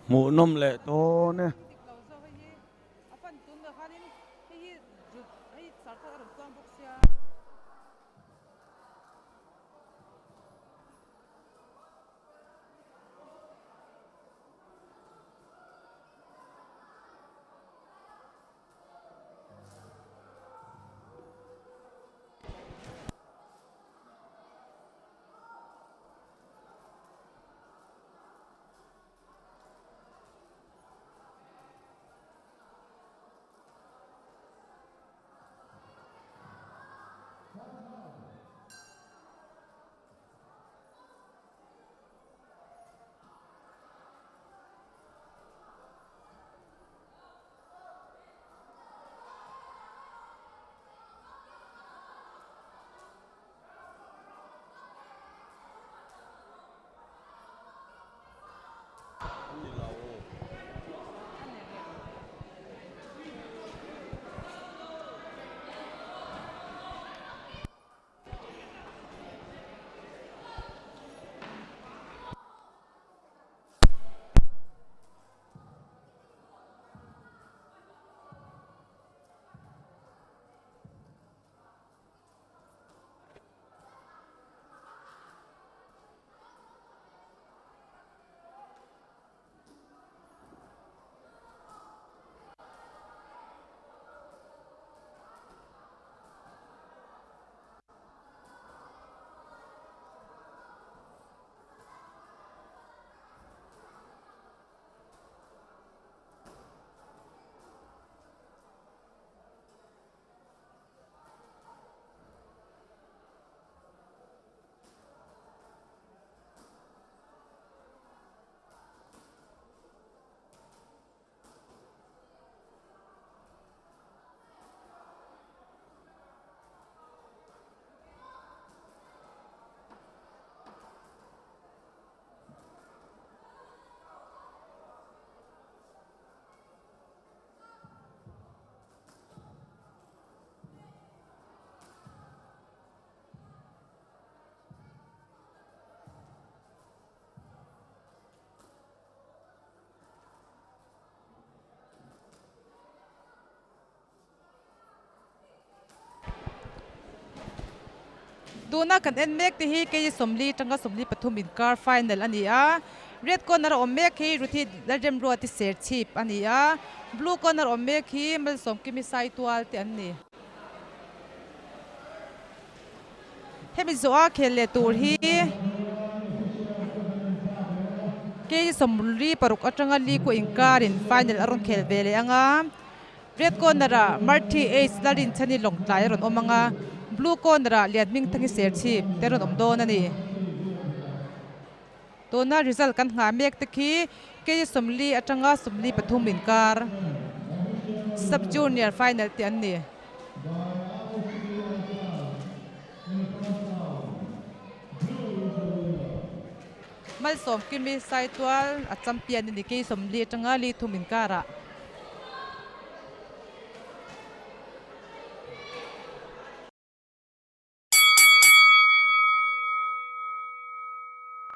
Hmuhnawm leh dawn e. Tuna kan en mek te hi kei 40 tanga 43 inkar final a ni a, red corner a awm mek hi Ruthi Lalremruati Serchhip a ni a, blue corner awm mek hi Malsawmkimi Saitual te an ni. Hemi zawha khel leh tur hi kei 46 atanga li ku inkarin final a rawn khel ve leh ang a. Red corner ah Marthi H Larinchhani Lawngtlai a rawn awm ang a, blue corner ah Lianhmingthangi Serchhip te a rawn awm dawn a ni. Tuna result kan nghah mek te khi kei 40 atanga 43 inkar sub junior final te an ni. Malsawmkimi Saitual a champion a ni kei 40 atanga 33 inkarah.